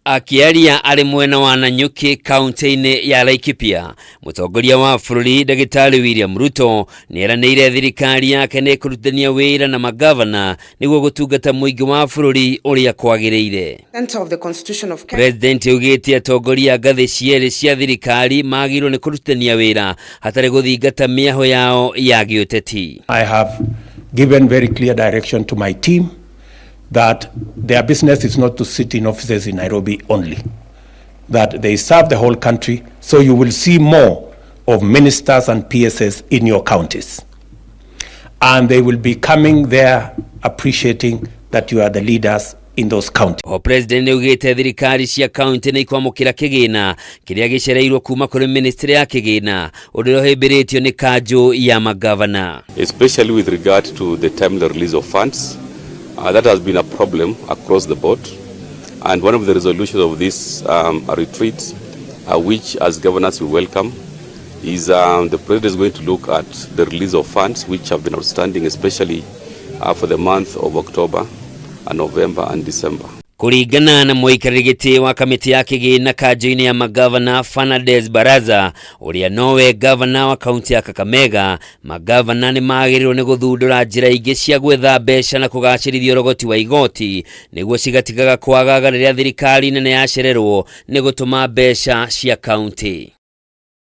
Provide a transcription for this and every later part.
Akĩaria arĩ mwena wa Nanyuki kaunti-inĩ ya Laikipia, mũtongoria wa bũrũri Ndagĩtarĩ William Ruto nĩeranĩire thirikari yake nĩ ĩkũrutithania wĩra na magavana nĩguo gũtungata mũingĩ wa bũrũri ũrĩa kwagĩrĩire. Center of the Constitution of Kenya. President augĩte atongoria a ngathĩ cierĩ cia thirikari magĩrĩirwo nĩ kũrutithania wĩra hatarĩ gũthingata mĩaho yao ya gĩũteti. I have given very clear direction to my team that their business is not to sit in offices in Nairobi only, that they serve the whole country, so you will see more of ministers and PSs in your counties. And they will be coming there appreciating that you are the leaders in those counties. Oho president nĩaugĩte thirikari cia kaunti nĩ ikwamũkĩra kĩgĩna kĩrĩa gĩcereirwo kuma kũrĩ ministry ya kĩgĩna, ũndũ ũrĩa ũhĩmbĩrĩtio nĩ kanjũ ya magavana. Especially with regard to the timely release of funds. That has been a problem across the board. And one of the resolutions of this retreat, which as governors we welcome, is the president is going to look at the release of funds which have been outstanding, especially for the month of October and November and December. Kũringana na mũikarĩri gĩtĩ wa kamĩtĩ ya kĩgĩna kanjũ-inĩ ya magavana Fernandes Baraza, ũrĩa nowe gavana wa kaunti ya Kakamega, magavana nĩ magĩrĩirwo nĩ gũthundũra njĩra ingĩ cia gwetha mbeca na kũgacĩrithia ũrogoti wa igoti nĩguo cigatigaga kwagaga rĩrĩa thirikari nene yacererwo nĩ gũtũma mbeca cia kaunti.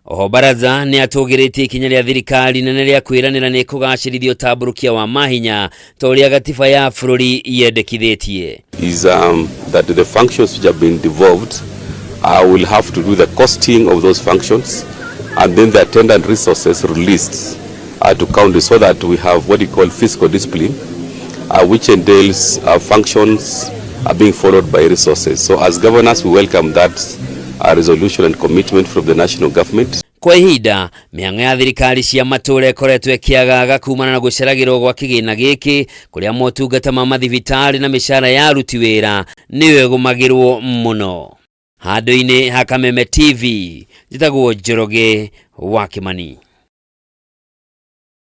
Oho Baraza nĩ atũgĩrĩtie ikinya rĩa thirikari nene rĩa kwĩranĩra nĩ kũgacĩrithia ũtambũrũkia wa mahinya ta ũrĩa gatiba ya bũrũri yendekithĩtie. Is that the functions which have been devolved will have to do the costing of those functions and then the attendant resources released to county, so that we have what we call fiscal discipline, which entails functions are being followed by resources. So as governors, we welcome that resolution and commitment from the national government. Kwa ihinda mĩhang'o ya thirikari cia matũũra ĩkoretwo ĩkĩagaga kumana na gũceragĩrwo gwa kĩgĩna gĩkĩ, kũrĩa motungata ma mathibitarĩ na mĩcara ya aruti wĩra nĩyo ĩgũmagĩrwo mũno. Handũ-inĩ ha Kameme TV, njĩtagwo Njoroge wa Kĩmani.